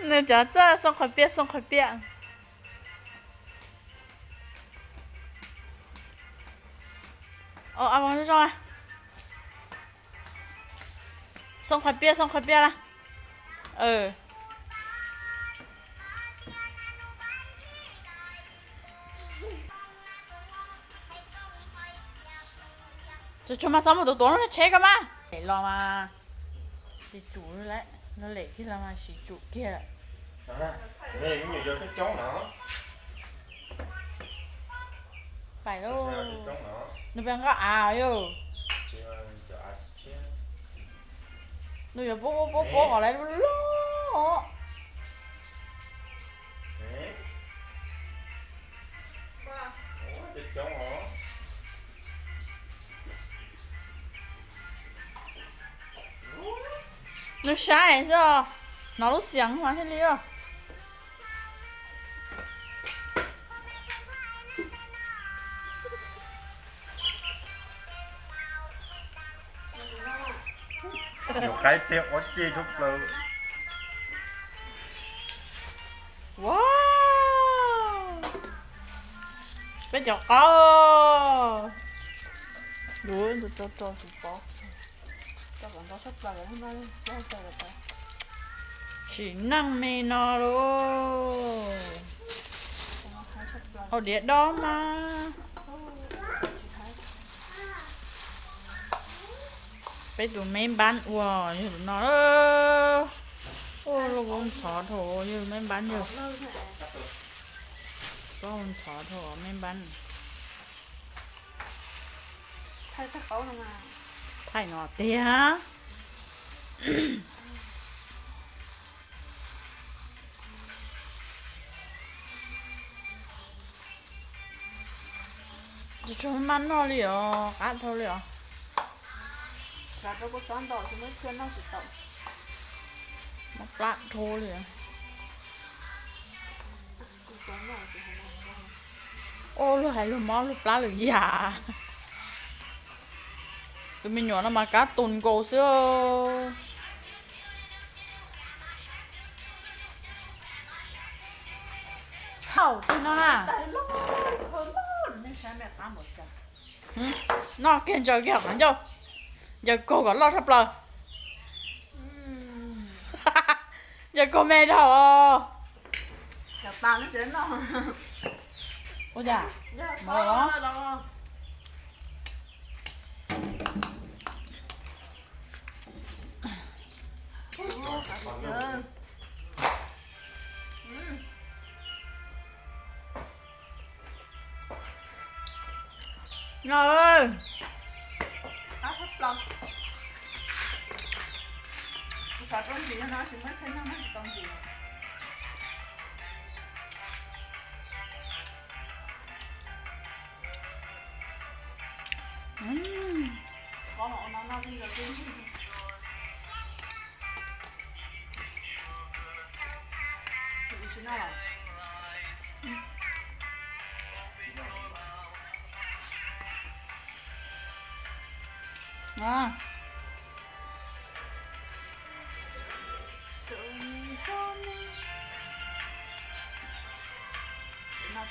Nws cov txawj xoo qhov piaj, xoo qhov piaj. Zoo, xoo qhov piaj, xoo qhov piaj na. Tsuas mas xav mus tuav tuav lub tsheb ko mas. Lem los mas tsis tsum lawm, lem kiag los mas tsis tsum kiag lawm. Pais lauj. Nws pes nqa av yog. Nws yuav pub pub pub kom lawv loj. Nws saib xwb os, hnov lub xiav mas thiaj li os. Nyuam qaib tej qub ceg tshaj plaws. Ua, peb cov qaub. Ua, ntau tso tso tsis pov. Sim neej me no lauj. Hau diav dob mas. Peb tus me npab ua yog tus no. Ua los ua ntxhov dhau yog me npab yog. Ua ntxhov dhau me npab. Thaij no tiag. Tsis tshua maj noj li os, qab dhau li os. Mob plab dhau li. Ua luag hais luag mob luag plab lawm yam. Tus me nyuam no mas kab tus nkaus xwb. Thaum twg no na? Noj kiag ntsaws kiag qhov ncauj. Ntsaws kaug kom loj tshaj plaws. Ntsaws kaug me dhau. Ua cas? Mov los? No,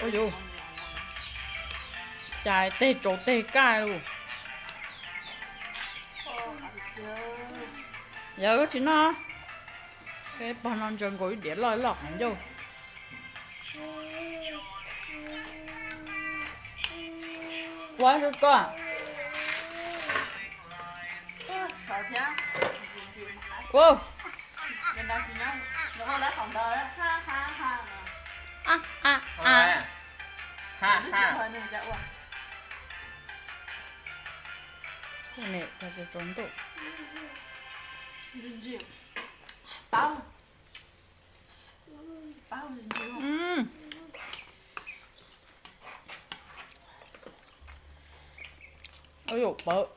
Ua, cas teg tsaus teg kaj lus. Yog koj tsis noj, peb pog no ntsaws nkaus ib diav loj loj qhov ncauj. Ua, koj. Ua. Niam, tsaus ntuj. Ua yuav pawv.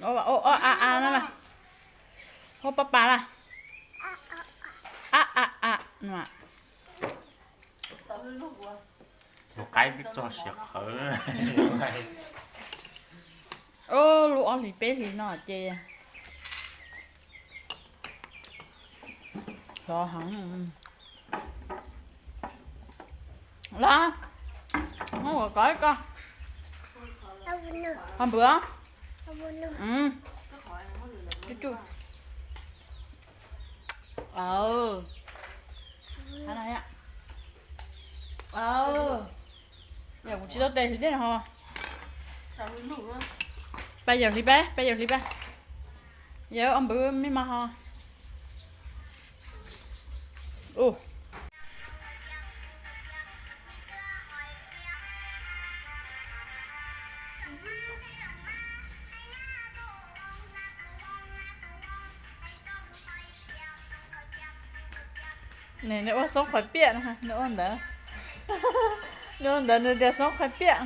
Ua a a na, ua pa pa na. A a a no. Tus qaib twb txog siav qhawv. Lub ob hlis peb hlis no ces hov heev. Los, muab ua kov ib ko. Ho npwv. Yog kuv tsis tau tes hliv dej no ho. Pab yawg hliv pab, pab yawg hliv pab. Yawg ob npwv me mas ho. Nws ua xoob qhov piaj, nws ua ntawd, nws ua ntawd nws tias xoob qhov piaj.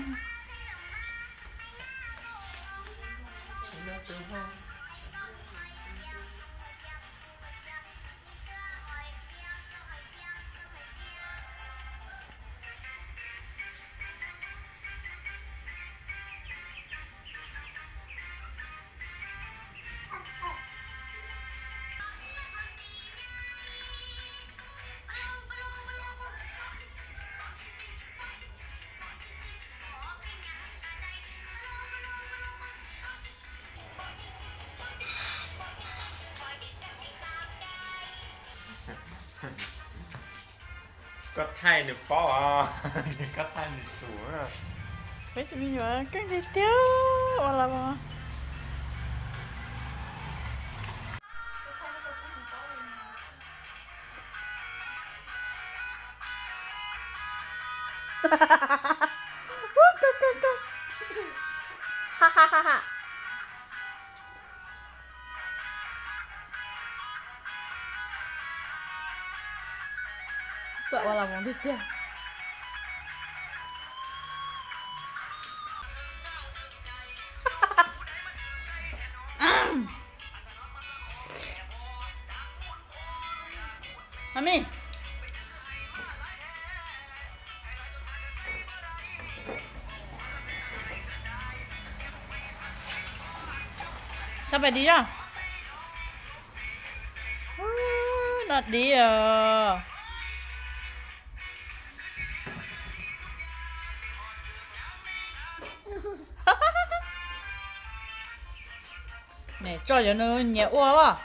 Koj thaij nws paub os, koj thaij nws tus. Peb tus me nyuam keej tiag tiag, ua los. Txawm ua los mus tiag tiag. Mami, txhob pais dib os. Noj dib os. Tso cov nws nyiam ua os.